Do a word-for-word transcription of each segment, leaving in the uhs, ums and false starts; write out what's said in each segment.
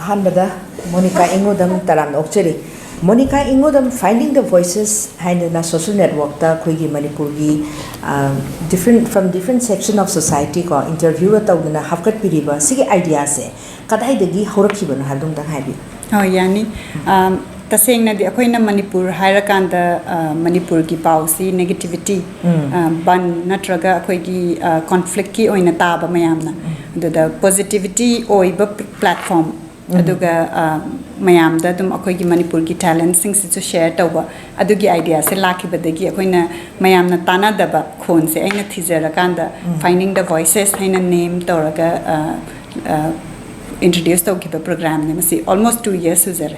ꯑꯍꯥꯟꯕꯗ ꯃꯣꯅꯤꯀꯥ ꯏꯉꯣꯗꯝ ꯇꯔꯥꯝꯅ ꯑꯣꯛꯆꯔꯤ꯫ Monica ꯏꯉꯣꯗꯝ Finding the Voices ꯍꯥꯏꯗꯅ social networkꯇ ꯑꯩꯈꯣꯏꯒꯤ ꯃꯅꯤꯄꯨꯔꯒꯤ, ꯑ, different, from different section of society ꯀꯣ, interviewꯒ ꯇꯧꯗꯅ ꯍꯥꯞꯀꯠꯄꯤꯔꯤꯕ ꯁꯤꯒꯤ ideaꯁꯦ ꯀꯗꯥꯏꯗꯒꯤ ꯍꯧꯔꯛꯈꯤꯕꯅꯣ ꯍꯥꯏꯕꯗꯨ ꯑꯝꯇꯪ ꯍꯥꯏꯕꯤꯌꯨ꯫ ꯍꯣꯏ, ꯌꯥꯅꯤ꯫ ꯑꯝ, ꯇꯁꯦꯡꯅꯗꯤ ꯑꯩꯈꯣꯏꯅ ꯃꯅꯤꯄꯨꯔ ꯍꯥꯏꯔꯀꯥꯟꯗ, ꯑ, ꯃꯅꯤꯄꯨꯔꯒꯤ ꯄꯥꯎꯁꯤ negativity, ꯎꯝ꯫ ꯑ, ꯕꯟ ꯅꯠꯇ꯭ꯔꯒ ꯑꯩꯈꯣꯏꯒꯤ, ꯑ, conflictꯀꯤ ꯑꯣꯏꯅ ꯇꯥꯕ ꯃꯌꯥꯝꯅ꯫ ꯑꯗꯨꯗ positivity ꯑꯣꯏꯕ platform, ꯑꯗꯨꯒ, ꯑ, ꯃꯌꯥꯝꯗ ꯑꯗꯨꯝ ꯑꯩꯈꯣꯏꯒꯤ ꯃꯅꯤꯄꯨꯔꯒꯤ talentꯁꯤꯡꯁꯤꯁꯨ share ꯇꯧꯕ, ꯑꯗꯨꯒꯤ ideaꯁꯦ ꯂꯥꯛꯈꯤꯕꯗꯒꯤ ꯑꯩꯈꯣꯏꯅ ꯃꯌꯥꯝꯅ ꯇꯥꯟꯅꯗꯕ ꯈꯣꯟꯁꯦ ꯑꯩꯅ ꯊꯤꯖꯔꯀꯥꯟꯗ Finding the Voices ꯍꯥꯏꯅ name ꯇꯧꯔꯒ, ꯑ, ꯑ, introduce ꯇꯧꯈꯤꯕ programꯅꯦ꯫ ꯃꯁꯤ almost two years ꯁꯨꯖꯔꯦ꯫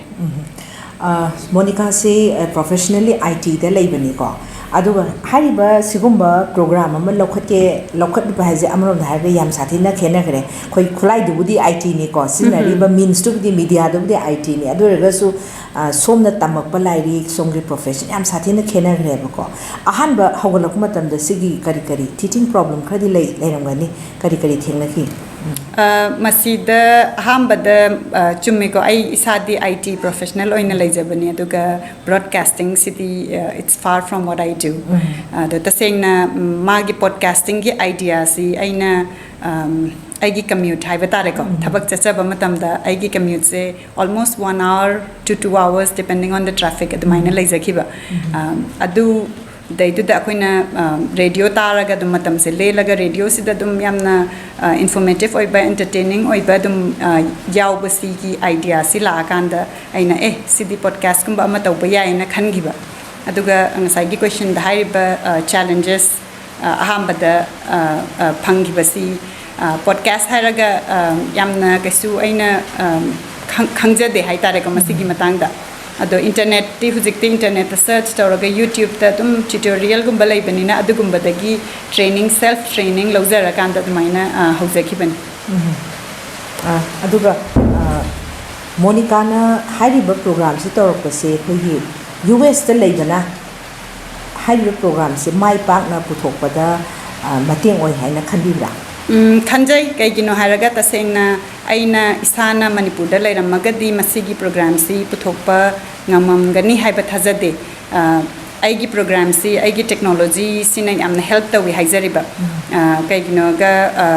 ꯑ, ꯃꯣꯅꯤꯀꯥꯁꯤ, ꯑ, professionally ITꯗ ꯂꯩꯕꯅꯤꯀꯣ꯫ ꯑꯗꯨꯒ ꯍꯥꯏꯔꯤꯕ ꯁꯤꯒꯨꯝꯕ program ꯑꯃ ꯂꯧꯈꯠꯀꯦ, ꯂꯧꯈꯠꯄ ꯍꯥꯏꯁꯦ ꯑꯃꯔꯣꯝꯗ ꯍꯥꯏꯔꯒ ꯌꯥꯝ ꯁꯥꯊꯤꯅ ꯈꯦꯠꯅꯈ꯭ꯔꯦ꯫ ꯑꯩꯈꯣꯏ ꯈꯨꯠꯂꯥꯏꯗꯨꯕꯨꯗꯤ ITꯅꯤꯀꯣ, ꯁꯤꯖꯤꯟꯅꯔꯤꯕ meansꯇꯨꯕꯨꯗꯤ, mediaꯗꯨꯕꯨꯗꯤ ITꯅꯤ꯫ ꯑꯗꯨ ꯑꯣꯏꯔꯒꯁꯨ, ꯑ, ꯁꯣꯝꯅ ꯇꯝꯃꯛꯄ ꯂꯥꯏꯔꯤꯛ, ꯁꯣꯝꯒꯤ profession ꯌꯥꯝ ꯁꯥꯊꯤꯅ ꯈꯦꯠꯅꯈ꯭ꯔꯦꯕꯀꯣ꯫ ꯑꯍꯥꯟꯕ ꯍꯧꯒꯠꯂꯛꯄ ꯃꯇꯝꯗ ꯁꯤꯒꯤ ꯀꯔꯤ ꯀꯔꯤ teething problem ꯈꯔꯗꯤ ꯂꯩ, ꯂꯩꯔꯝꯒꯅꯤ꯫ ꯀꯔꯤ ꯀꯔꯤ ꯊꯦꯡꯅꯈꯤ? ꯑ, ꯃꯁꯤꯗ ꯑꯍꯥꯟꯕꯗ, ꯑ, ꯆꯨꯝꯃꯤꯀꯣ, ꯑꯩ ꯏꯁꯥꯗꯤ IT professional ꯑꯣꯏꯅ ꯂꯩꯖꯕꯅꯤ, ꯑꯗꯨꯒ broadcastingꯁꯤꯗꯤ, ꯑ, it's far from what I do꯫ ꯑꯗꯣ ꯇꯁꯦꯡꯅ, ꯎꯝ, ꯃꯥꯒꯤ podcastingꯒꯤ ideaꯁꯤ ꯑꯩꯅ, ꯑꯝ, ꯑꯩꯒꯤ commute ꯍꯥꯏꯕ ꯇꯥꯔꯦꯀꯣ, ꯊꯕꯛ ꯆꯠꯆꯕ ꯃꯇꯝꯗ ꯑꯩꯒꯤ commuteꯁꯦ almost one hour to two hours depending on the traffic ꯑꯗꯨꯃꯥꯏꯅ ꯂꯩꯖꯈꯤꯕ꯫ ꯑꯝ, ꯑꯗꯨ ꯗꯩꯗꯨꯗ ꯑꯩꯈꯣꯏꯅ, ꯑ, radio ꯇꯥꯔꯒ ꯑꯗꯨꯝ ꯃꯇꯝꯁꯦ ꯂꯦꯜꯂꯒ, radioꯁꯤꯗ ꯑꯗꯨꯝ ꯌꯥꯝꯅ, ꯑ, informative ꯑꯣꯏꯕ, entertaining ꯑꯣꯏꯕ ꯑꯗꯨꯝ, ꯑ, ꯌꯥꯎꯕꯁꯤꯒꯤ ideaꯁꯤ ꯂꯥꯛꯑꯀꯥꯟꯗ ꯑꯩꯅ, "ꯑꯦ, ꯁꯤꯗꯤ podcastꯀꯨꯝꯕ ꯑꯃ ꯇꯧꯕ ꯌꯥꯏꯌꯦꯅ" ꯈꯟꯈꯤꯕ꯫ ꯑꯗꯨꯒ ꯉꯁꯥꯏꯒꯤ questionꯗ ꯍꯥꯏꯔꯤꯕ, ꯑ, challenges, ꯑ, ꯑꯍꯥꯟꯕꯗ, ꯑ, ꯑ, ꯐꯪꯈꯤꯕꯁꯤ, ꯑ, podcast ꯍꯥꯏꯔꯒ, ꯑ, ꯌꯥꯝꯅ ꯀꯩꯁꯨ ꯑꯩꯅ, ꯑ, ꯈꯪ-, ꯈꯪꯖꯗꯦ ꯍꯥꯏꯇꯥꯔꯦꯀꯣ ꯃꯁꯤꯒꯤ ꯃꯇꯥꯡꯗ꯫ ꯑꯗꯣ internetꯇꯤ ꯍꯧꯖꯤꯛꯇꯤ internetꯇ search ꯇꯧꯔꯒ YouTubeꯇ ꯑꯗꯨꯝ tutorialꯒꯨꯝꯕ ꯂꯩꯕꯅꯤꯅ ꯑꯗꯨꯒꯨꯝꯕꯗꯒꯤ training, self training ꯂꯧꯖꯔꯀꯥꯟꯗ ꯑꯗꯨꯃꯥꯏꯅ, ꯑ, ꯍꯧꯖꯈꯤꯕꯅꯤ꯫ ꯑ, ꯑꯗꯨꯒ, ꯑ, ꯃꯣꯅꯤꯀꯥꯅ ꯍꯥꯏꯔꯤꯕ programꯁꯤ ꯇꯧꯔꯛꯄꯁꯦ ꯑꯩꯈꯣꯏꯒꯤ USꯇ ꯂꯩꯕꯅ ꯍꯥꯏꯔꯤꯕ programꯁꯦ ꯃꯥꯏ ꯄꯥꯛꯅ ꯄꯨꯊꯣꯛꯄꯗ, ꯑ, ꯃꯇꯦꯡ ꯑꯣꯏ ꯍꯥꯏꯅ ꯈꯟꯕꯤꯕ꯭ꯔꯥ? ꯎꯝ, ꯈꯟꯖꯩ꯫ ꯀꯩꯒꯤꯅꯣ ꯍꯥꯏꯔꯒ, ꯇꯁꯦꯡꯅ ꯑꯩꯅ ꯏꯁꯥꯅ ꯃꯅꯤꯄꯨꯔꯗ ꯂꯩꯔꯝꯃꯒꯗꯤ ꯃꯁꯤꯒꯤ programꯁꯤ ꯄꯨꯊꯣꯛꯄ ꯉꯝꯃꯝꯒꯅꯤ ꯍꯥꯏꯕ ꯊꯥꯖꯗꯦ꯫ ꯑ, ꯑꯩꯒꯤ programꯁꯤ, ꯑꯩꯒꯤ technologyꯁꯤꯅ ꯌꯥꯝꯅ help ꯇꯧꯏ ꯍꯥꯏꯖꯔꯤꯕ꯫ ꯑ, ꯀꯩꯒꯤꯅꯣꯒ, ꯑ,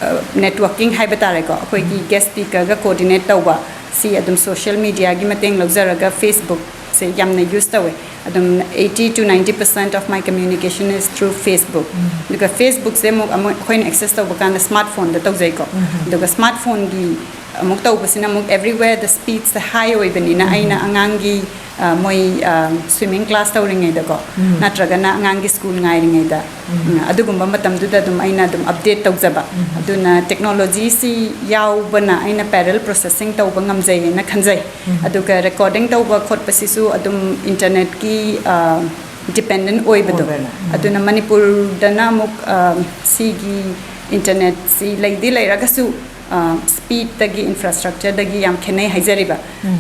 ꯑ, networking ꯍꯥꯏꯕ ꯇꯥꯔꯦꯀꯣ, ꯑꯩꯈꯣꯏꯒꯤ guest speakerꯒ coordinate ꯇꯧꯕ, ꯁꯤ ꯑꯗꯨꯝ social mediaꯒꯤ ꯃꯇꯦꯡ ꯂꯧꯖꯔꯒ Facebookꯁꯦ ꯌꯥꯝꯅ use ꯇꯧꯋꯦ꯫ ꯑꯗꯨꯝ eighty to ninety percent of my communication is through Facebook꯫ ꯑꯗꯨꯒ Facebookꯁꯦ ꯑꯃꯨꯛ, ꯑꯃꯨꯛ ꯑꯩꯈꯣꯏꯅ access ꯇꯧꯕ ꯀꯥꯟꯗ smartphoneꯗ ꯇꯧꯖꯩꯀꯣ꯫ ꯑꯗꯨꯒ smartphoneꯒꯤ ꯑꯃꯨꯛ ꯇꯧꯕꯁꯤꯅ ꯑꯃꯨꯛ everywhere the speedꯁꯦ high ꯑꯣꯏꯕꯅꯤꯅ, ꯑꯩꯅ ꯑꯉꯥꯡꯒꯤ, ꯑ, ꯃꯣꯏ, ꯑ, swimming class ꯇꯧꯔꯤꯉꯩꯗꯀꯣ, ꯅꯠꯇ꯭ꯔꯒꯅ ꯑꯉꯥꯡꯒꯤ school ꯉꯥꯏꯔꯤꯉꯩꯗ, ꯎꯝ, ꯑꯗꯨꯒꯨꯝꯕ ꯃꯇꯝꯗꯨꯗ ꯑꯗꯨꯝ ꯑꯩꯅ ꯑꯗꯨꯝ update ꯇꯧꯖꯕ꯫ ꯑꯗꯨꯅ technologyꯁꯤ ꯌꯥꯎꯕꯅ ꯑꯩꯅ parallel processing ꯇꯧꯕ ꯉꯝꯖꯩꯌꯦꯅ ꯈꯟꯖꯩ꯫ ꯑꯗꯨꯒ recording ꯇꯧꯕ ꯈꯣꯠꯄꯁꯤꯁꯨ ꯑꯗꯨꯝ internetꯀꯤ, ꯑ, dependent ꯑꯣꯏꯕꯗꯣ꯫ ꯑꯣꯏꯕꯅ, ꯎꯝ꯫ ꯑꯗꯨꯅ ꯃꯅꯤꯄꯨꯔꯗꯅ ꯑꯃꯨꯛ, ꯑ, ꯁꯤꯒꯤ internetꯁꯤ ꯂꯩꯗꯤ ꯂꯩꯔꯒꯁꯨ, ꯑ, speedꯇꯒꯤ, infrastructureꯗꯒꯤ ꯌꯥꯝ ꯈꯦꯠꯅꯩ ꯍꯥꯏꯖꯔꯤꯕ꯫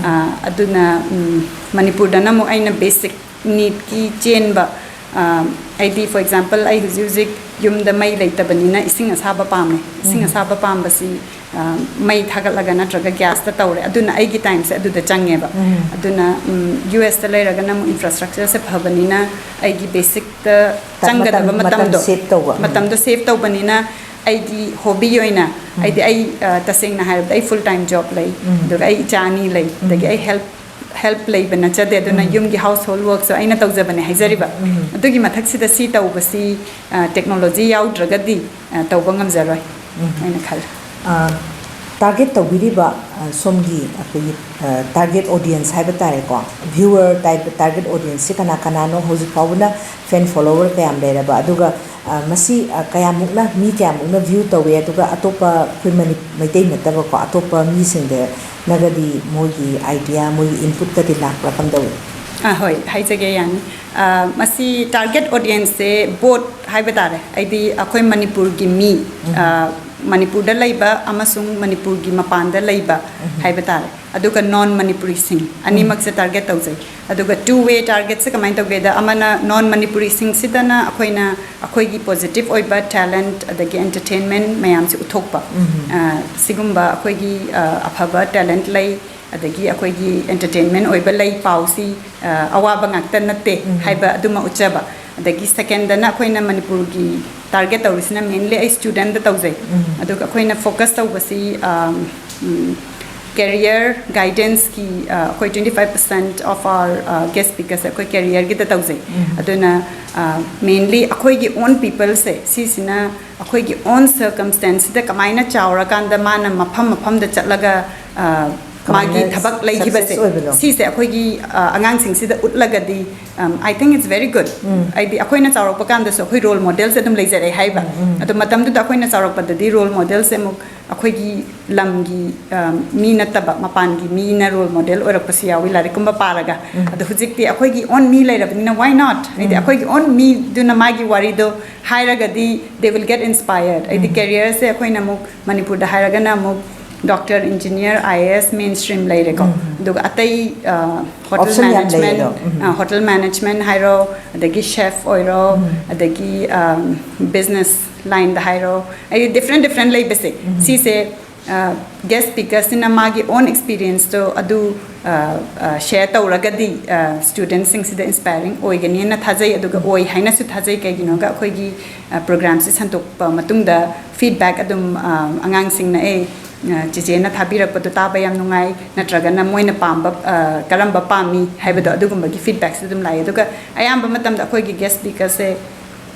ꯑ, ꯑꯗꯨꯅ, ꯎꯝ, ꯃꯅꯤꯄꯨꯔꯗꯅ ꯑꯃꯨꯛ ꯑꯩꯅ basic needꯀꯤ ꯆꯦꯟꯕ, ꯑ, ꯑꯩꯗꯤ, for example, ꯑꯩ ꯍꯧꯖꯤꯛ ꯍꯧꯖꯤꯛ ꯌꯨꯝꯗ ꯃꯩ ꯂꯩꯇꯕꯅꯤꯅ ꯏꯁꯤꯡ ꯑꯁꯥꯕ ꯄꯥꯝꯃꯦ꯫ ꯏꯁꯤꯡ ꯑꯁꯥꯕ ꯄꯥꯝꯕꯁꯤ, ꯑ, ꯃꯩ ꯊꯥꯒꯠꯂꯒ ꯅꯠꯇ꯭ꯔꯒ gasꯇ ꯇꯧꯔꯦ꯫ ꯑꯗꯨꯅ ꯑꯩꯒꯤ timeꯁꯦ ꯑꯗꯨꯗ ꯆꯪꯉꯦꯕ꯫ ꯑꯗꯨꯅ, ꯎꯝ, USꯇ ꯂꯩꯔꯒꯅ ꯑꯃꯨꯛ infrastructureꯁꯦ ꯐꯕꯅꯤꯅ ꯑꯩꯒꯤ basicꯇ ꯆꯪꯒꯗꯕ ꯃꯇꯝ, ꯃꯇꯝ ꯃꯇꯝꯗꯣ, save ꯇꯧꯕ꯫ ꯎꯝ꯫ ꯃꯇꯝꯗꯣ save ꯇꯧꯕꯅꯤꯅ ꯑꯩꯒꯤ hobby ꯑꯣꯏꯅ, ꯎꯝ꯫ ꯑꯩꯗꯤ ꯑꯩ, ꯑ, ꯇꯁꯦꯡꯅ ꯍꯥꯏꯔꯕꯗ ꯑꯩ full time job ꯂꯩ, ꯎꯝ꯫ ꯑꯗꯨꯒ ꯑꯩ ꯏꯆꯥ ꯑꯅꯤ ꯂꯩ, ꯎꯝ꯫ ꯑꯗꯒꯤ ꯑꯩ help help ꯂꯩꯕ ꯅꯠꯆꯗꯦ, ꯑꯗꯨꯅ ꯎꯝ꯫ ꯌꯨꯝꯒꯤ household workꯁꯨ ꯑꯩꯅ ꯇꯧꯖꯕꯅꯦ ꯍꯥꯏꯖꯔꯤꯕ꯫ ꯎꯝ꯫ ꯑꯗꯨꯒꯤ ꯃꯊꯛꯁꯤꯗ ꯁꯤ ꯇꯧꯕꯁꯤ, ꯑ, technology ꯌꯥꯎꯗ꯭ꯔꯒꯗꯤ, ꯑ, ꯇꯧꯕ ꯉꯝꯖꯔꯣꯏ ꯎꯝ꯫ ꯍꯥꯏꯅ ꯈꯜꯂꯤ꯫ ꯑ, target ꯇꯧꯕꯤꯔꯤꯕ, ꯑ, ꯁꯣꯝꯒꯤ ꯑꯩꯈꯣꯏꯒꯤ, ꯑ, target audience ꯍꯥꯏꯕ ꯇꯥꯔꯦꯀꯣ, viewer type target audienceꯁꯤ ꯀꯅꯥ ꯀꯅꯥꯅꯣ? ꯍꯧꯖꯤꯛ ꯐꯥꯎꯕꯅ fan follower ꯀꯌꯥꯝ ꯂꯩꯔꯕ? ꯑꯗꯨꯒ ꯑ, ꯃꯁꯤ, ꯑ, ꯀꯌꯥꯃꯨꯛꯅ, ꯃꯤ ꯀꯌꯥꯃꯨꯛꯅ view ꯇꯧꯏ? ꯑꯗꯨꯒ ꯑꯇꯣꯞꯄ ꯑꯩꯈꯣꯏ ꯃꯅꯤ-, ꯃꯩꯇꯩ ꯅꯠꯇꯕꯀꯣ, ꯑꯇꯣꯞꯄ ꯃꯤꯁꯤꯡꯗꯅꯒꯗꯤ ꯃꯣꯏꯒꯤ idea, ꯃꯣꯏꯒꯤ inputꯀꯗꯤ ꯂꯥꯛꯄ꯭ꯔꯥ, ꯀꯝꯗꯧꯏ? ꯑ, ꯍꯣꯏ, ꯍꯥꯏꯖꯒꯦ, ꯌꯥꯅꯤ꯫ ꯑ, ꯃꯁꯤ target audienceꯁꯦ both ꯍꯥꯏꯕ ꯇꯥꯔꯦ꯫ ꯍꯥꯏꯗꯤ ꯑꯩꯈꯣꯏ ꯃꯅꯤꯄꯨꯔꯒꯤ ꯃꯤ, ꯎꯝ꯫ ꯑ, ꯃꯅꯤꯄꯨꯔꯗ ꯂꯩꯕ ꯑꯃꯁꯨꯡ ꯃꯅꯤꯄꯨꯔꯒꯤ ꯃꯄꯥꯟꯗ ꯂꯩꯕ ꯍꯥꯏꯕ ꯇꯥꯔꯦ꯫ ꯑꯗꯨꯒ ꯅꯣꯟ ꯃꯅꯤꯄꯨꯔꯤꯁꯤꯡ ꯑꯅꯤꯃꯛꯁꯦ ꯇꯥꯔꯒꯦꯠ ꯇꯧꯖꯩ꯫ ꯑꯗꯨꯒ ꯇꯨ ꯋꯦ ꯇꯥꯔꯒꯦꯠꯁꯦ ꯀꯃꯥꯏꯅ ꯇꯧꯒꯦꯗ, ꯑꯃꯅ ꯅꯣꯟ ꯃꯅꯤꯄꯨꯔꯤꯁꯤꯡꯁꯤꯗꯅ ꯑꯩꯈꯣꯏꯅ ꯑꯩꯈꯣꯏꯒꯤ ꯄꯣꯖꯤꯇꯤꯚ ꯑꯣꯏꯕ ꯇꯦꯂꯦꯟꯠ ꯑꯗꯒꯤ ꯑꯦꯟꯇꯔꯇꯦꯟꯃꯦꯟ ꯃꯌꯥꯝꯁꯦ ꯎꯠꯊꯣꯛꯄ꯫ ꯑ, ꯁꯤꯒꯨꯝꯕ ꯑꯩꯈꯣꯏꯒꯤ, ꯑ, ꯑꯐꯕ ꯇꯦꯂꯦꯟꯠ ꯂꯩ, ꯑꯗꯒꯤ ꯑꯩꯈꯣꯏꯒꯤ ꯑꯦꯟꯇꯔꯇꯦꯟꯃꯦꯟ ꯑꯣꯏꯕ ꯂꯩ, ꯄꯥꯎꯁꯤ, ꯑ, ꯑꯋꯥꯕ ꯉꯥꯛꯇ ꯅꯠꯇꯦ ꯍꯥꯏꯕ ꯑꯗꯨꯃ ꯎꯠꯆꯕ꯫ ꯑꯗꯒꯤ ꯁꯦꯀꯦꯟꯗꯅ ꯑꯩꯈꯣꯏꯅ ꯃꯅꯤꯄꯨꯔꯒꯤ ꯇꯥꯔꯒꯦꯠ ꯇꯧꯔꯤꯁꯤꯅ ꯃꯦꯟꯂꯤ ꯑꯩ ꯁ꯭ꯇꯨꯗꯦꯟꯠꯇ ꯇꯧꯖꯩ꯫ ꯑꯗꯨꯒ ꯑꯩꯈꯣꯏꯅ ꯐꯣꯀꯁ ꯇꯧꯕꯁꯤ, ꯑ, ꯎꯝ, ꯀꯦꯔꯤꯌꯔ ꯒꯥꯏꯗꯦꯟꯁꯀꯤ, ꯑ, ꯑꯩꯈꯣꯏ twenty five percent of our, ꯑ, guest speakers ꯑꯩꯈꯣꯏ ꯀꯦꯔꯤꯌꯔꯒꯤꯗ ꯇꯧꯖꯩ꯫ ꯑꯗꯨꯅ, ꯑ, ꯃꯦꯟꯂꯤ ꯑꯩꯈꯣꯏꯒꯤ ꯑꯣꯟ ꯄꯤꯄꯜꯁꯦ ꯁꯤꯁꯤꯅ ꯑꯩꯈꯣꯏꯒꯤ ꯑꯣꯟ ꯁꯔꯀꯝꯁꯇꯦꯟꯁꯁꯤꯗ ꯀꯃꯥꯏꯅ ꯆꯥꯎꯔꯀꯥꯟꯗ ꯃꯥꯅ ꯃꯐꯝ ꯃꯐꯝꯗ ꯆꯠꯂꯒ, ꯑ, ꯃꯥꯒꯤ ꯀꯃꯥꯏꯅ ꯊꯕꯛ ꯂꯩꯈꯤꯕꯁꯦ, success ꯑꯣꯏꯕꯗꯣ꯫ ꯁꯤꯁꯦ ꯑꯩꯈꯣꯏꯒꯤ, ꯑ, ꯑꯉꯥꯡꯁꯤꯡꯁꯤꯗ ꯎꯠꯂꯒꯗꯤ, um, I think it's very good꯫ ꯍꯥꯏꯗꯤ ꯑꯩꯈꯣꯏꯅ ꯆꯥꯎꯔꯛꯄ ꯀꯥꯟꯗꯁꯨ ꯑꯩꯈꯣꯏ ꯔꯣꯜ ꯃꯣꯗꯦꯜꯁꯦ ꯑꯗꯨꯝ ꯂꯩꯖꯔꯛꯑꯦ ꯍꯥꯏꯕ꯫ ꯑꯗꯣ ꯃꯇꯝꯗꯨꯗ ꯑꯩꯈꯣꯏꯅ ꯆꯥꯎꯔꯛꯄꯗꯗꯤ ꯔꯣꯜ ꯃꯣꯗꯦꯜꯁꯦ ꯑꯃꯨꯛ ꯑꯩꯈꯣꯏꯒꯤ ꯂꯝꯒꯤ, ꯑ, ꯃꯤ ꯅꯠꯇꯕ ꯃꯄꯥꯟꯒꯤ ꯃꯤꯅ ꯔꯣꯜ ꯃꯣꯗꯦꯜ ꯑꯣꯏꯔꯛꯄꯁꯨ ꯌꯥꯎꯏ ꯂꯥꯏꯔꯤꯛꯀꯨꯝꯕ ꯄꯥꯔꯒ꯫ ꯑꯗꯣ ꯍꯧꯖꯤꯛꯇꯤ ꯑꯩꯈꯣꯏꯒꯤ ꯑꯣꯟ ꯃꯤ ꯂꯩꯔꯕꯅꯤꯅ, why not? ꯍꯥꯏꯗꯤ ꯑꯩꯈꯣꯏꯒꯤ ꯑꯣꯟ ꯃꯤꯗꯨꯅ ꯃꯥꯒꯤ ꯋꯥꯔꯤꯗꯣ ꯍꯥꯏꯔꯒꯗꯤ they will get inspired꯫ ꯍꯥꯏꯗꯤ ꯀꯦꯔꯤꯌꯔꯁꯦ ꯑꯩꯈꯣꯏꯅ ꯑꯃꯨꯛ ꯃꯅꯤꯄꯨꯔꯗ ꯍꯥꯏꯔꯒꯅ ꯑꯃꯨꯛ doctor, engineer, IAS main stream ꯂꯩꯔꯦꯀꯣ꯫ ꯑꯗꯨꯒ ꯑꯇꯩ, ꯑ, ꯍꯣꯇꯦꯜ option ꯌꯥꯝ ꯂꯩꯌꯦ ꯃꯦꯅꯦꯖꯃꯦꯟ, ꯑꯗꯣ꯫ ꯑ, ꯍꯣꯇꯦꯜ ꯃꯦꯅꯦꯖꯃꯦꯟ ꯍꯥꯏꯔꯣ, ꯑꯗꯒꯤ ꯁꯦꯐ ꯑꯣꯏꯔꯣ, ꯑꯗꯒꯤ, ꯑ, ꯕꯤꯖꯤꯅꯦꯁ ꯂꯥꯏꯟꯗ ꯍꯥꯏꯔꯣ, ꯍꯥꯏꯗꯤ ꯗꯤꯐ꯭ꯔꯦꯟ ꯗꯤꯐ꯭ꯔꯦꯟ ꯂꯩꯕꯁꯦ, ꯁꯤꯁꯦ, ꯑ, ꯒꯦꯁ ꯁ꯭ꯄꯤꯀꯔꯁꯤꯅ ꯃꯥꯒꯤ ꯑꯣꯟ ꯑꯦꯛꯁꯄꯤꯔꯤꯌꯦꯟꯁꯇꯣ ꯑꯗꯨ, ꯑ, ꯑ, ꯁꯦꯌꯔ ꯇꯧꯔꯒꯗꯤ, ꯑ, ꯁ꯭ꯇꯨꯗꯦꯟꯠꯁꯤꯡꯁꯤꯗ ꯏꯟꯁꯄꯥꯏꯔꯤꯡ ꯑꯣꯏꯒꯅꯤꯅ ꯊꯥꯖꯩ꯫ ꯑꯗꯨꯒ ꯑꯣꯏ ꯍꯥꯏꯅꯁꯨ ꯊꯥꯖꯩ꯫ ꯀꯩꯒꯤꯅꯣꯒ ꯑꯩꯈꯣꯏꯒꯤ, ꯑ, ꯄ꯭ꯔꯣꯒ꯭ꯔꯥꯝꯁꯤ ꯁꯟꯗꯣꯛꯄ ꯃꯇꯨꯡꯗ ꯐꯤꯗꯕꯦꯛ ꯑꯗꯨꯝ, ꯑ, ꯑꯉꯥꯡꯁꯤꯡꯅ, "ꯑꯦ, ꯑ, ꯆꯤꯆꯦꯅ ꯊꯥꯕꯤꯔꯛꯄꯗꯣ ꯇꯥꯕ ꯌꯥꯝ ꯅꯨꯡꯉꯥꯏ", ꯅꯠꯇ꯭ꯔꯒꯅ ꯃꯣꯏꯅ ꯄꯥꯝꯕ, ꯑ, ꯀꯔꯝꯕ ꯄꯥꯝꯃꯤ ꯍꯥꯏꯕꯗꯣ ꯑꯗꯨꯒꯨꯝꯕꯒꯤ ꯐꯤꯗꯕꯦꯛꯁꯨ ꯑꯗꯨꯝ ꯂꯥꯛꯑꯦ꯫ ꯑꯗꯨꯒ ꯑꯌꯥꯝꯕ ꯃꯇꯝꯗ ꯑꯩꯈꯣꯏꯒꯤ ꯒꯦꯁ ꯁ꯭ꯄꯤꯀꯔꯁꯦ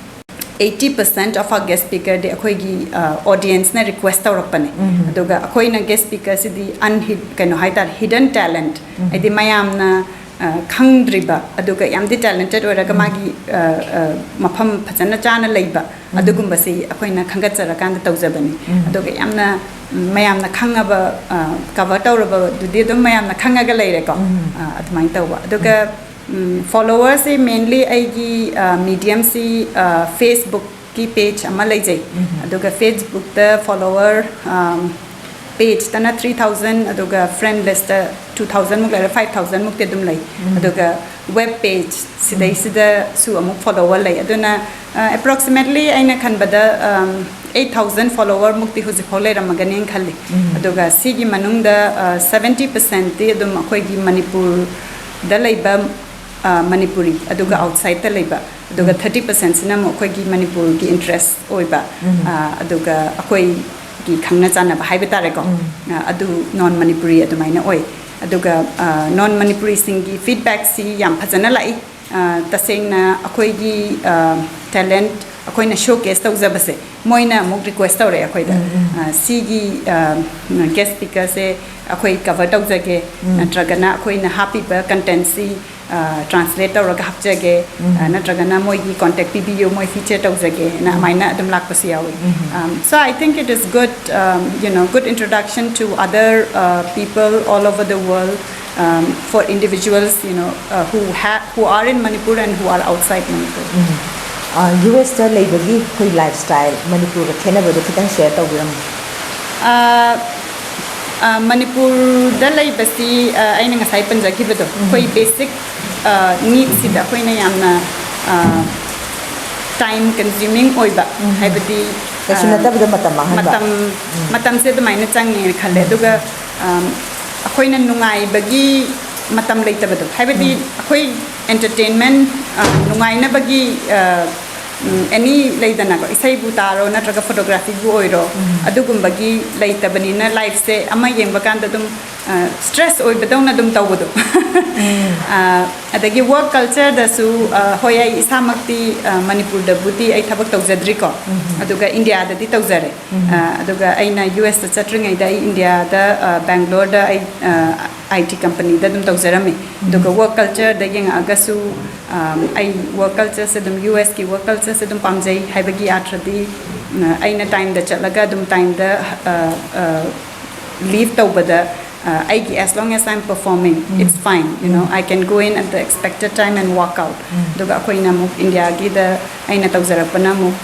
eighty percent of our guest speakerꯗꯤ ꯑꯩꯈꯣꯏꯒꯤ, ꯑ, audienceꯅ ꯔꯤꯀ꯭ꯋꯦꯁ ꯇꯧꯔꯛꯄꯅꯦ꯫ ꯑꯗꯨꯒ ꯑꯩꯈꯣꯏꯅ ꯒꯦꯁ ꯁ꯭ꯄꯤꯀꯔꯁꯤꯗꯤ ꯑꯟ-, ꯀꯩꯅꯣ ꯍꯥꯏꯇꯥꯔꯦ, ꯍꯤꯗꯟ ꯇꯦꯂꯦꯟꯠ, ꯍꯥꯏꯗꯤ ꯃꯌꯥꯝꯅ, ꯑ, ꯈꯪꯗ꯭ꯔꯤꯕ, ꯑꯗꯨꯒ ꯌꯥꯝꯗꯤ ꯇꯦꯂꯦꯟꯇꯦꯠ ꯑꯣꯏꯔꯒ ꯃꯥꯒꯤ, ꯑ, ꯑ, ꯃꯐꯝ ꯐꯖꯅ ꯆꯥꯅ ꯂꯩꯕ, ꯑꯗꯨꯒꯨꯝꯕꯁꯤ ꯑꯩꯈꯣꯏꯅ ꯈꯟꯒꯠꯆꯔꯀꯥꯟꯗ ꯇꯧꯖꯕꯅꯤ꯫ ꯑꯗꯨꯒ ꯌꯥꯝꯅ, ꯎꯝ, ꯃꯌꯥꯝꯅ ꯈꯪꯉꯕ, ꯑ, ꯀꯚꯔ ꯇꯧꯔꯕꯗꯨꯗꯤ ꯑꯗꯨꯝ ꯃꯌꯥꯝꯅ ꯈꯪꯉꯒ ꯂꯩꯔꯦꯀꯣ꯫ ꯑ, ꯑꯗꯨꯃꯥꯏꯅ ꯇꯧꯕ꯫ ꯑꯗꯨꯒ, ꯎꯝ, ꯐꯣꯂꯣꯋꯔꯁꯤ ꯃꯦꯟꯂꯤ ꯑꯩꯒꯤ, ꯑ, ꯃꯤꯗꯤꯌꯝꯁꯤ, ꯑ, Facebook ꯀꯤ ꯄꯦꯖ ꯑꯃ ꯂꯩꯖꯩ꯫ ꯑꯗꯨꯒ ꯐꯦꯁꯕꯨꯛꯇ ꯐꯣꯂꯣꯋꯔ ꯄꯦꯖꯇꯅ ꯊ꯭ꯔꯤ ꯊꯥꯎꯖꯟ, ꯑꯗꯨꯒ ꯐ꯭ꯔꯦꯟ ꯂꯤꯁꯇ ꯇꯨ ꯊꯥꯎꯖꯟꯃꯨꯛ ꯂꯩꯔꯦ, ꯐꯥꯏꯚ ꯊꯥꯎꯖꯟꯃꯨꯛꯇꯤ ꯑꯗꯨꯝ ꯂꯩ꯫ ꯑꯗꯨꯒ ꯋꯦꯕ ꯄꯦꯖ ꯁꯤꯗꯩꯁꯤꯗꯁꯨ ꯑꯃꯨꯛ ꯐꯣꯂꯣꯋꯔ ꯂꯩ꯫ ꯑꯗꯨꯅ ꯑꯦꯄ꯭ꯔꯣꯛꯁꯤꯃꯦꯠꯂꯤ ꯑꯩꯅ ꯈꯟꯕꯗ ꯑꯩꯠ ꯊꯥꯎꯖꯟ ꯐꯣꯂꯣꯋꯔꯃꯨꯛꯇꯤ ꯍꯧꯖꯤꯛꯐꯥꯎ ꯂꯩꯔꯝꯃꯒꯅꯤꯅ ꯈꯜꯂꯤ꯫ ꯑꯗꯨꯒ ꯁꯤꯒꯤ ꯃꯅꯨꯡꯗ ꯁꯕꯦꯟꯇꯤ ꯄꯔꯁꯦꯟꯇꯤ ꯑꯗꯨꯝ ꯑꯩꯈꯣꯏꯒꯤ ꯃꯅꯤꯄꯨꯔꯗ ꯂꯩꯕ ꯃꯅꯤꯄꯨꯔꯤ, ꯑꯗꯨꯒ ꯑꯥꯎꯠꯁꯥꯏꯠꯇ ꯂꯩꯕ, ꯑꯗꯨꯒ ꯊꯥꯔꯇꯤ ꯄꯔꯁꯦꯟꯁꯤꯅ ꯑꯃꯨꯛ ꯑꯩꯈꯣꯏꯒꯤ ꯃꯅꯤꯄꯨꯔꯒꯤ ꯏꯟꯇꯔꯦꯁ ꯑꯣꯏꯕ, ꯑꯗꯨꯒ ꯑꯩꯈꯣꯏꯒꯤ ꯈꯪꯅ ꯆꯥꯟꯅꯕ ꯍꯥꯏꯕ ꯇꯥꯔꯦꯀꯣ, ꯑꯗꯨ ꯅꯣꯟ ꯃꯅꯤꯄꯨꯔꯤ ꯑꯗꯨꯃꯥꯏꯅ ꯑꯣꯏ꯫ ꯑꯗꯨꯒ ꯅꯣꯟ ꯃꯅꯤꯄꯨꯔꯤꯁꯤꯡꯒꯤ ꯐꯤꯗꯕꯦꯛꯁꯤ ꯌꯥꯝ ꯐꯖꯅ ꯂꯥꯛꯏ꯫ ꯇꯁꯦꯡꯅ ꯑꯩꯈꯣꯏꯒꯤ ꯇꯦꯂꯦꯟꯠ ꯑꯩꯈꯣꯏꯅ ꯁꯣꯀꯦꯁ ꯇꯧꯖꯕꯁꯦ ꯃꯣꯏꯅ ꯑꯃꯨꯛ ꯔꯤꯀ꯭ꯋꯦꯁ ꯇꯧꯔꯛꯑꯦ ꯑꯩꯈꯣꯏꯗ꯫ ꯁꯤꯒꯤ ꯒꯦꯁ ꯁ꯭ꯄꯤꯀꯔꯁꯦ ꯑꯩꯈꯣꯏ ꯀꯚꯔ ꯇꯧꯖꯒꯦ, ꯅꯠꯇ꯭ꯔꯒꯅ ꯑꯩꯈꯣꯏꯅ ꯍꯥꯞꯄꯤꯕ ꯀꯟꯇꯦꯟꯠꯁꯤ ꯇ꯭ꯔꯥꯟꯁꯂꯦꯠ ꯇꯧꯔꯒ ꯍꯥꯞꯆꯒꯦ, ꯅꯠꯇ꯭ꯔꯒꯅ ꯃꯣꯏꯒꯤ ꯀꯣꯟꯇꯦꯛ ꯄꯤꯕꯤꯌꯨ, ꯃꯣꯏ ꯐꯤꯆꯔ ꯇꯧꯖꯒꯦꯅ ꯑꯗꯨꯃꯥꯏꯅ ꯑꯗꯨꯝ ꯂꯥꯛꯄꯁꯨ ꯌꯥꯎꯏ꯫ So I think it is good, you know, good introduction to other people all over the world, for individuals, you know, who ha who are in Manipur and who are outside Manipur. U ꯑꯦꯁꯇ ꯂꯩꯕꯒꯤ ꯑꯩꯈꯣꯏ life style ꯃꯅꯤꯄꯨꯔꯒ ꯈꯦꯠꯅꯕꯗꯣ ꯈꯤꯇꯪ ꯁꯤꯌꯔ ꯇꯧꯕꯤꯔꯝꯃꯨ꯫ ꯃꯅꯤꯄꯨꯔꯗ ꯂꯩꯕꯁꯤ ꯑꯩꯅ ꯉꯁꯥꯏ ꯄꯟꯖꯈꯤꯕꯗꯣ, ꯑꯩꯈꯣꯏ ꯕꯦꯁꯤꯛ ꯅꯤꯗꯁꯤꯗ ꯑꯩꯈꯣꯏꯅ ꯌꯥꯝꯅ ꯇꯥꯏꯝ ꯀꯟꯖ꯭ꯌꯨꯃꯤꯡ ꯑꯣꯏꯕ, ꯍꯥꯏꯕꯗꯤ ꯀꯩꯁꯨ ꯅꯠꯇꯕꯗ ꯃꯇꯝ ꯃꯥꯡꯍꯟꯕ꯫ ꯃꯇꯝ ꯃꯇꯝꯁꯦ ꯑꯗꯨꯃꯥꯏꯅ ꯆꯪꯉꯦꯅ ꯈꯜꯂꯦ꯫ ꯑꯗꯨꯒ ꯑꯩꯈꯣꯏꯅ ꯅꯨꯡꯉꯥꯏꯕꯒꯤ ꯃꯇꯝ ꯂꯩꯇꯕꯗꯣ, ꯍꯥꯏꯕꯗꯤ ꯑꯩꯈꯣꯏ ꯑꯦꯟꯇꯔꯇꯦꯟꯃꯦꯟ, ꯅꯨꯡꯉꯥꯏꯅꯕꯒꯤ ꯑꯦꯅꯤ ꯂꯩꯗꯅꯀꯣ, ꯏꯁꯩꯕꯨ ꯇꯥꯔꯣ ꯅꯠꯇ꯭ꯔꯒ ꯐꯣꯇꯣꯒ꯭ꯔꯥꯐꯤꯕꯨ ꯑꯣꯏꯔꯣ, ꯑꯗꯨꯒꯨꯝꯕꯒꯤ ꯂꯩꯇꯕꯅꯤꯅ ꯂꯥꯏꯐꯁꯦ ꯑꯃ ꯌꯦꯡꯕ ꯀꯥꯟꯗ ꯑꯗꯨꯝ ꯁ꯭ꯇ꯭ꯔꯦꯁ ꯑꯣꯏꯕꯗꯧꯅ ꯑꯗꯨꯝ ꯇꯧꯕꯗꯣ꯫ ꯑꯗꯒꯤ ꯋꯥꯔꯛ ꯀꯜꯆꯔꯗꯁꯨ, ꯍꯣꯏ, ꯑꯩ ꯏꯁꯥꯃꯛꯇꯤ ꯃꯅꯤꯄꯨꯔꯗꯕꯨꯗꯤ ꯑꯩ ꯊꯕꯛ ꯇꯧꯖꯗ꯭ꯔꯤꯀꯣ, ꯑꯗꯨꯒ ꯏꯟꯗꯤꯌꯥꯗꯗꯤ ꯇꯧꯖꯔꯦ꯫ ꯑꯗꯨꯒ ꯑꯩꯅ ꯌꯨ ꯑꯦꯁꯇ ꯆꯠꯇ꯭ꯔꯤꯉꯩꯗ ꯑꯩ ꯏꯟꯗꯤꯌꯥꯗ, ꯕꯦꯡꯒ꯭ꯂꯣꯔꯗ ꯑꯩ ꯑꯥꯏ ꯇꯤ ꯀꯝꯄꯅꯤꯗ ꯑꯗꯨꯝ ꯇꯧꯖꯔꯝꯃꯤ꯫ ꯑꯗꯨꯒ ꯋꯥꯔꯛ ꯀꯜꯆꯔꯗ ꯌꯦꯡꯉꯛꯑꯒꯁꯨ, ꯑꯩ ꯋꯥꯔꯛ ꯀꯜꯆꯔꯁꯦ ꯑꯗꯨꯝ, ꯌꯨ ꯑꯦꯁꯀꯤ ꯋꯥꯔꯛ ꯀꯜꯆꯔꯁꯦ ꯑꯗꯨꯝ ꯄꯥꯝꯖꯩ꯫ ꯍꯥꯏꯕꯒꯤ ꯑꯥꯔꯊꯗꯤ, ꯑꯩꯅ ꯇꯥꯏꯝꯗ ꯆꯠꯂꯒ ꯑꯗꯨꯝ ꯇꯥꯏꯝꯗ ꯂꯤꯚ ꯇꯧꯕꯗ, ꯑꯩꯒꯤ as long as I am performing, it's fine, you know, I can go in at the expected time and walk out. ꯑꯗꯨꯒ ꯑꯩꯈꯣꯏꯅ ꯑꯃꯨꯛ ꯏꯟꯗꯤꯌꯥꯒꯤꯗ ꯑꯩꯅ ꯇꯧꯖꯔꯛꯄꯅ ꯑꯃꯨꯛ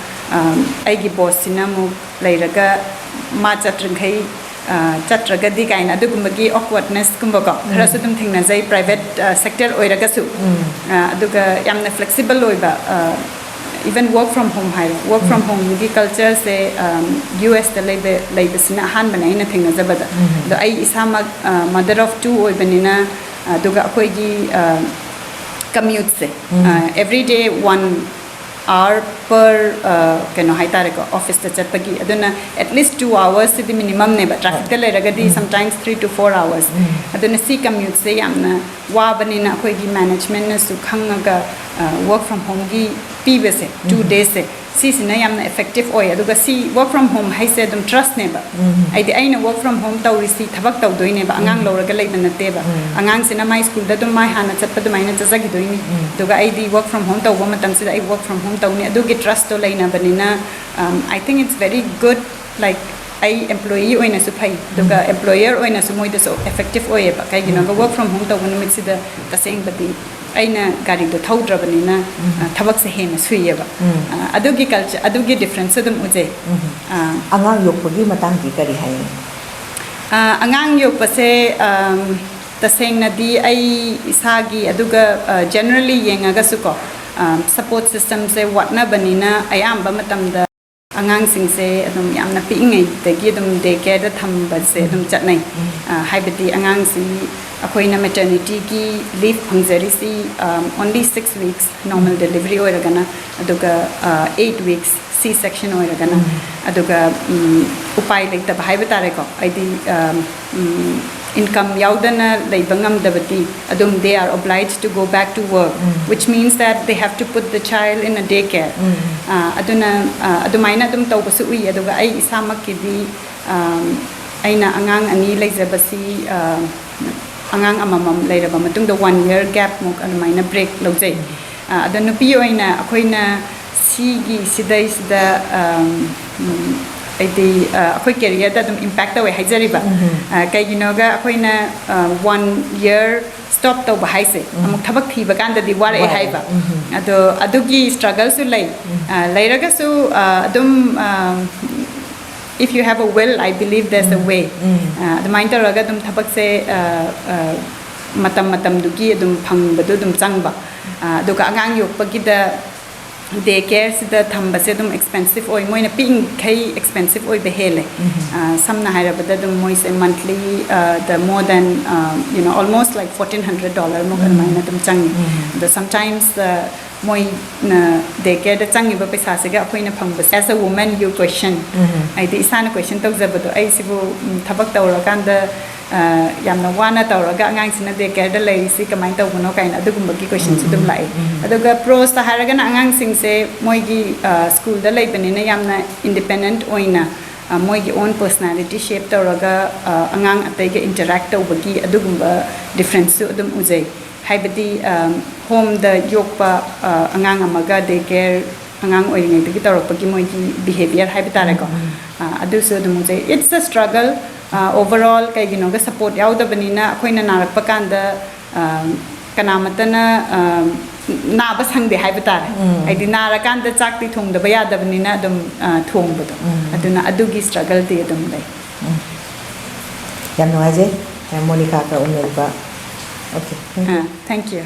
ꯑꯩꯒꯤ ꯕꯣꯁꯁꯤꯅ ꯑꯃꯨꯛ ꯂꯩꯔꯒ ꯃꯥ ꯆꯠꯇ꯭ꯔꯤꯈꯩ ꯆꯠꯇ꯭ꯔꯒꯗꯤ ꯀꯥꯏꯅ ꯑꯗꯨꯒꯨꯝꯕꯒꯤ ꯑꯣꯛꯋꯥꯔꯗꯅꯦꯁꯀꯨꯝꯕꯀꯣ ꯈꯔꯁꯨ ꯑꯗꯨꯝ ꯊꯦꯡꯅꯖꯩ, ꯄ꯭ꯔꯥꯏꯚꯦꯠ ꯁꯦꯛꯇꯔ ꯑꯣꯏꯔꯒꯁꯨ꯫ ꯑꯗꯨꯒ ꯌꯥꯝꯅ ꯐ꯭ꯂꯦꯛꯁꯤꯕꯜ ꯑꯣꯏꯕ, even work from home ꯍꯥꯏꯔꯣ, ꯋꯔꯛ ꯐ꯭ꯔꯣꯝ ꯍꯣꯝꯒꯤ ꯀꯜꯆꯔꯁꯦ ꯌꯨ ꯑꯦꯁꯇ ꯂꯩꯕ ꯂꯩꯕꯁꯤꯅ ꯑꯍꯥꯟꯕꯅꯦ ꯑꯩꯅ ꯊꯦꯡꯅꯖꯕꯗ꯫ ꯑꯗꯣ ꯑꯩ ꯏꯁꯥꯃꯛ ꯃꯥꯗꯔ ꯑꯣꯐ ꯇꯨ ꯑꯣꯏꯕꯅꯤꯅ, ꯑꯗꯨꯒ ꯑꯩꯈꯣꯏꯒꯤ ꯀꯃ꯭ꯌꯨꯠꯁꯦ, every day one hour per, ꯀꯩꯅꯣ ꯍꯥꯏꯇꯥꯔꯦꯀꯣ, ꯑꯣꯐꯤꯁꯇ ꯆꯠꯄꯒꯤ꯫ ꯑꯗꯨꯅ at least two hours ꯁꯤꯗꯤ ꯃꯤꯅꯤꯃꯝꯅꯦꯕ, ꯇ꯭ꯔꯥꯐꯤꯛꯇ ꯂꯩꯔꯒꯗꯤ sometimes three to four hours꯫ ꯑꯗꯨꯅ ꯁꯤ ꯀꯃ꯭ꯌꯨꯠꯁꯦ ꯌꯥꯝꯅ ꯋꯥꯕꯅꯤꯅ ꯑꯩꯈꯣꯏꯒꯤ ꯃꯦꯅꯦꯖꯃꯦꯟꯅꯁꯨ ꯈꯪꯉꯒ ꯋꯔꯛ ꯐ꯭ꯔꯣꯝ ꯍꯣꯝꯒꯤ ꯄꯤꯕꯁꯦ, ꯇꯨ ꯗꯦꯁꯁꯦ, ꯁꯤꯁꯤꯅ ꯌꯥꯝꯅ ꯏꯐꯦꯛꯇꯤꯞ ꯑꯣꯏ꯫ ꯑꯗꯨꯒ ꯁꯤ ꯋꯔꯛ ꯐ꯭ꯔꯣꯝ ꯍꯣꯝ ꯍꯥꯏꯁꯦ ꯑꯗꯨꯝ ꯇ꯭ꯔꯁꯅꯦꯕ꯫ ꯍꯥꯏꯗꯤ ꯑꯩꯅ ꯋꯔꯛ ꯐ꯭ꯔꯣꯝ ꯍꯣꯝ ꯇꯧꯔꯤꯁꯤ ꯊꯕꯛ ꯇꯧꯗꯣꯏꯅꯦꯕ, ꯑꯉꯥꯡ ꯂꯧꯔꯒ ꯂꯩꯕ ꯅꯠꯇꯦꯕ꯫ ꯑꯉꯥꯡꯁꯤꯅ ꯃꯥꯏ ꯁ꯭ꯀꯨꯜꯗ ꯑꯗꯨꯝ ꯃꯥꯏ ꯍꯥꯟꯅ ꯆꯠꯄ ꯑꯗꯨꯃꯥꯏꯅ ꯆꯠꯆꯈꯤꯗꯣꯏꯅꯤ꯫ ꯑꯗꯨꯒ ꯑꯩꯗꯤ ꯋꯔꯛ ꯐ꯭ꯔꯣꯝ ꯍꯣꯝ ꯇꯧꯕ ꯃꯇꯝꯁꯤꯗ ꯑꯩ ꯋꯔꯛ ꯐ꯭ꯔꯣꯝ ꯍꯣꯝ ꯇꯧꯅꯤ, ꯑꯗꯨꯒꯤ ꯇ꯭ꯔꯁꯇꯣ ꯂꯩꯅꯕꯅꯤꯅ꯫ I think it's very good, like, ꯑꯩ ꯑꯦꯝꯄ꯭ꯂꯣꯌꯤ ꯑꯣꯏꯅꯁꯨ ꯐꯩ, ꯑꯗꯨꯒ ꯑꯦꯝꯄ꯭ꯂꯣꯌꯔ ꯑꯣꯏꯅꯁꯨ ꯃꯣꯏꯗꯁꯨ ꯏꯐꯦꯛꯇꯤꯞ ꯑꯣꯏꯌꯦꯕ꯫ ꯀꯩꯒꯤꯅꯣꯗ ꯋꯔꯛ ꯐ꯭ꯔꯣꯝ ꯍꯣꯝ ꯇꯧꯕ ꯅꯨꯃꯤꯠꯁꯤꯗ ꯇꯁꯦꯡꯕꯗꯤ ꯑꯩꯅ ꯒꯥꯔꯤꯗꯣ ꯊꯧꯗ꯭ꯔꯕꯅꯤꯅ ꯊꯕꯛꯁꯦ ꯍꯦꯟꯅ ꯁꯨꯏꯌꯦꯕ꯫ ꯑꯗꯨꯒꯤ ꯀꯜꯆꯔ, ꯑꯗꯨꯒꯤ ꯗꯤꯐ꯭ꯔꯦꯟꯁꯁꯨ ꯑꯗꯨꯝ ꯎꯖꯩ꯫ ꯑꯉꯥꯡ ꯌꯣꯛꯄꯒꯤ ꯃꯇꯥꯡꯗꯤ ꯀꯔꯤ ꯍꯥꯏꯅꯤ? ꯑꯉꯥꯡ ꯌꯣꯛꯄꯁꯦ ꯇꯁꯦꯡꯅꯗꯤ ꯑꯩ ꯏꯁꯥꯒꯤ, ꯑꯗꯨꯒ ꯖꯦꯅꯔꯦꯜꯂꯤ ꯌꯦꯡꯉꯒꯁꯨꯀꯣ, ꯁꯄꯣꯔꯠ ꯁꯤꯁꯇꯝꯁꯦ ꯋꯥꯠꯅꯕꯅꯤꯅ ꯑꯌꯥꯝꯕ ꯃꯇꯝꯗ ꯑꯉꯥꯡꯁꯤꯡꯁꯦ ꯑꯗꯨꯝ ꯌꯥꯝꯅ ꯄꯤꯛꯏꯉꯩꯗꯒꯤ ꯑꯗꯨꯝ ꯗꯦ ꯀꯦꯌꯔꯗ ꯊꯝꯕꯁꯦ ꯑꯗꯨꯝ ꯆꯠꯅꯩ꯫ ꯍꯥꯏꯕꯗꯤ ꯑꯉꯥꯡꯁꯤ ꯑꯩꯈꯣꯏꯅ ꯃꯦꯇꯔꯅꯤꯇꯤꯒꯤ ꯂꯤꯐ ꯐꯪꯖꯔꯤꯁꯤ only six weeks, normal delivery ꯑꯣꯏꯔꯒꯅ, ꯑꯗꯨꯒ eight weeks, ꯁꯤ ꯁꯦꯛꯁꯟ ꯑꯣꯏꯔꯒꯅ꯫ ꯑꯗꯨꯒ ꯎꯄꯥꯏ ꯂꯩꯇꯕ ꯍꯥꯏꯕ ꯇꯥꯔꯦꯀꯣ, ꯍꯥꯏꯗꯤ ꯏꯟꯀꯝ ꯌꯥꯎꯗꯅ ꯂꯩꯕ ꯉꯝꯗꯕꯗꯤ ꯑꯗꯨꯝ they are obliged to go back to work, which means that they have to put the child in a day care. ꯑꯗꯨꯅ ꯑꯗꯨꯃꯥꯏꯅ ꯑꯗꯨꯝ ꯇꯧꯕꯁꯨ ꯎꯏ꯫ ꯑꯗꯨꯒ ꯑꯩ ꯏꯁꯥꯃꯛꯀꯤꯗꯤ ꯑꯩꯅ ꯑꯉꯥꯡ ꯑꯅꯤ ꯂꯩꯖꯕꯁꯤ, ꯑꯉꯥꯡ ꯑꯃꯃꯝ ꯂꯩꯔꯕ ꯃꯇꯨꯡꯗ ꯋꯥꯟ ꯏꯌꯔ ꯒꯦꯞꯃꯨꯛ ꯑꯗꯨꯃꯥꯏꯅ ꯕ꯭ꯔꯦꯛ ꯂꯧꯖꯩ꯫ ꯑꯗꯣ ꯅꯨꯄꯤ ꯑꯣꯏꯅ ꯑꯩꯈꯣꯏꯅ ꯁꯤꯒꯤ ꯁꯤꯗꯩꯁꯤꯗ ꯍꯥꯏꯗꯤ ꯑ, ꯑꯩꯈꯣꯏ ꯀꯦꯔꯤꯌꯔꯗ ꯑꯗꯨꯝ ꯏꯝꯄꯦꯛ ꯇꯧꯋꯦ ꯍꯥꯏꯖꯔꯤꯕ꯫ ꯑ, ꯀꯩꯒꯤꯅꯣꯒ ꯑꯩꯈꯣꯏꯅ ꯋꯥꯟ ꯏꯌꯔ ꯁ꯭ꯇꯣꯞ ꯇꯧꯕ ꯍꯥꯏꯁꯦ ꯑꯃꯨꯛ ꯊꯕꯛ ꯊꯤꯕ ꯀꯥꯟꯗꯗꯤ ꯋꯥꯔꯛꯑꯦ ꯍꯥꯏꯕ꯫ ꯑꯗꯣ ꯑꯗꯨꯒꯤ ꯁ꯭ꯇ꯭ꯔꯒꯜꯁꯨ ꯂꯩ꯫ ꯑ, ꯂꯩꯔꯒꯁꯨ ꯑ, ꯑꯗꯨꯝ ꯑ, if you have a will, I believe there's a way. ꯑ, ꯑꯗꯨꯃꯥꯏꯅ ꯇꯧꯔꯒ ꯑꯗꯨꯝ ꯊꯕꯛꯁꯦ ꯑ, ꯑ, ꯃꯇꯝ ꯃꯇꯝꯗꯨꯒꯤ ꯑꯗꯨꯝ ꯐꯪꯕꯗꯣ ꯑꯗꯨꯝ ꯆꯪꯕ꯫ ꯑ, ꯑꯗꯨꯒ ꯑꯉꯥꯡ ꯌꯣꯛꯄꯒꯤꯗ ꯗꯦ ꯀꯦꯌꯔꯁꯤꯗ ꯊꯝꯕꯁꯦ ꯑꯗꯨꯝ ꯑꯦꯛꯁꯄꯦꯟꯁꯤꯞ ꯑꯣꯏ, ꯃꯣꯏꯅ ꯄꯤꯛꯏꯈꯩ ꯑꯦꯛꯁꯄꯦꯟꯁꯤꯞ ꯑꯣꯏꯕ ꯍꯦꯜꯂꯦ꯫ ꯑ, ꯁꯝꯅ ꯍꯥꯏꯔꯕꯗ ꯑꯗꯨꯝ ꯃꯣꯏꯁꯦ ꯃꯟꯊꯂꯤ ꯗ ꯃꯣꯔ ꯗꯦꯟ ꯌꯨ ꯅꯣ ꯑꯣꯜꯃꯣꯁ ꯂꯥꯏꯛ ꯐꯣꯔꯇꯤꯟ ꯍꯟꯗ꯭ꯔꯦꯠ ꯗꯣꯂꯔꯃꯨꯛ ꯑꯗꯨꯃꯥꯏꯅ ꯑꯗꯨꯝ ꯆꯪꯉꯤ꯫ ꯑꯗꯣ ꯁꯝꯇꯥꯏꯝꯁ ꯃꯣꯏꯅ ꯗꯦ ꯀꯦꯌꯔꯗ ꯆꯪꯉꯤꯕ ꯄꯩꯁꯥꯁꯤꯒ ꯑꯩꯈꯣꯏꯅ ꯐꯪꯕꯁꯦ, as a woman you question, ꯍꯥꯏꯗꯤ ꯏꯁꯥꯅ ꯀꯣꯏꯁꯟ ꯇꯧꯖꯕꯗꯣ, ꯑꯩꯁꯤꯕꯨ ꯎꯝ, ꯊꯕꯛ ꯇꯧꯔꯀꯥꯟꯗ ꯑ, ꯌꯥꯝꯅ ꯋꯥꯅ ꯇꯧꯔꯒ ꯑꯉꯥꯡꯁꯤꯅ ꯗꯦ ꯀꯦꯌꯔꯗ ꯂꯩꯔꯤꯁꯤ ꯀꯃꯥꯏꯅ ꯇꯧꯕꯅꯣ ꯀꯥꯏꯅ ꯑꯗꯨꯒꯨꯝꯕꯒꯤ ꯀꯣꯏꯁꯟꯁꯨ ꯑꯗꯨꯝ ꯂꯥꯛꯏ꯫ ꯑꯗꯨꯒ ꯄ꯭ꯔꯣꯁꯇ ꯍꯥꯏꯔꯒꯅ ꯑꯉꯥꯡꯁꯤꯡꯁꯦ ꯃꯣꯏꯒꯤ ꯑ, ꯁ꯭ꯀꯨꯜꯗ ꯂꯩꯕꯅꯤꯅ ꯌꯥꯝꯅ ꯏꯟꯗꯤꯄꯦꯟꯗꯦꯟꯠ ꯑꯣꯏꯅ ꯑ, ꯃꯣꯏꯒꯤ ꯑꯣꯟ ꯄꯔꯁꯅꯦꯂꯤꯇꯤ ꯁꯦꯞ ꯇꯧꯔꯒ ꯑ, ꯑꯉꯥꯡ ꯑꯇꯩꯒ ꯏꯟꯇꯔꯦꯛ ꯇꯧꯕꯒꯤ ꯑꯗꯨꯒꯨꯝꯕ ꯗꯤꯐ꯭ꯔꯦꯟꯁꯁꯨ ꯑꯗꯨꯝ ꯎꯖꯩ꯫ ꯍꯥꯏꯕꯗꯤ ꯑ, ꯍꯣꯝꯗ ꯌꯣꯛꯄ ꯑ, ꯑꯉꯥꯡ ꯑꯃꯒ ꯗꯦ ꯀꯦꯌꯔ ꯑꯉꯥꯡ ꯑꯣꯏꯔꯤꯉꯩꯗꯒꯤ ꯇꯧꯔꯛꯄꯒꯤ ꯃꯣꯏꯒꯤ ꯕꯤꯍꯦꯕꯤꯌꯔ ꯍꯥꯏꯕ ꯇꯥꯔꯦꯀꯣ꯫ ꯑ, ꯑꯗꯨꯁꯨ ꯑꯗꯨꯝ ꯎꯖꯩ꯫ It's a struggle. ꯑ, ꯑꯣꯚꯔꯑꯣꯜ ꯀꯩꯒꯤꯅꯣꯒ ꯁꯄꯣꯔꯠ ꯌꯥꯎꯗꯕꯅꯤꯅ ꯑꯩꯈꯣꯏꯅ ꯅꯥꯔꯛꯄ ꯀꯥꯟꯗ ꯑ, ꯀꯅꯥꯃꯠꯇꯅ ꯑ, ꯅꯥꯕ ꯁꯪꯗꯦ ꯍꯥꯏꯕ ꯇꯥꯔꯦ꯫ ꯍꯥꯏꯗꯤ ꯅꯥꯔꯀꯥꯟꯗ ꯆꯥꯛꯇꯤ ꯊꯣꯡꯗꯕ ꯌꯥꯗꯕꯅꯤꯅ ꯑꯗꯨꯝ ꯑ, ꯊꯣꯡꯕꯗꯣ꯫ ꯑꯗꯨꯅ ꯑꯗꯨꯒꯤ ꯁ꯭ꯇ꯭ꯔꯒꯜꯗꯤ ꯑꯗꯨꯝ ꯂꯩ꯫ ꯌꯥꯝ ꯅꯨꯡꯉꯥꯏꯖꯩ ꯃꯣꯅꯤꯀꯥꯒ ꯎꯅꯔꯨꯕ꯫ Okay, thank you. ꯑ, thank you.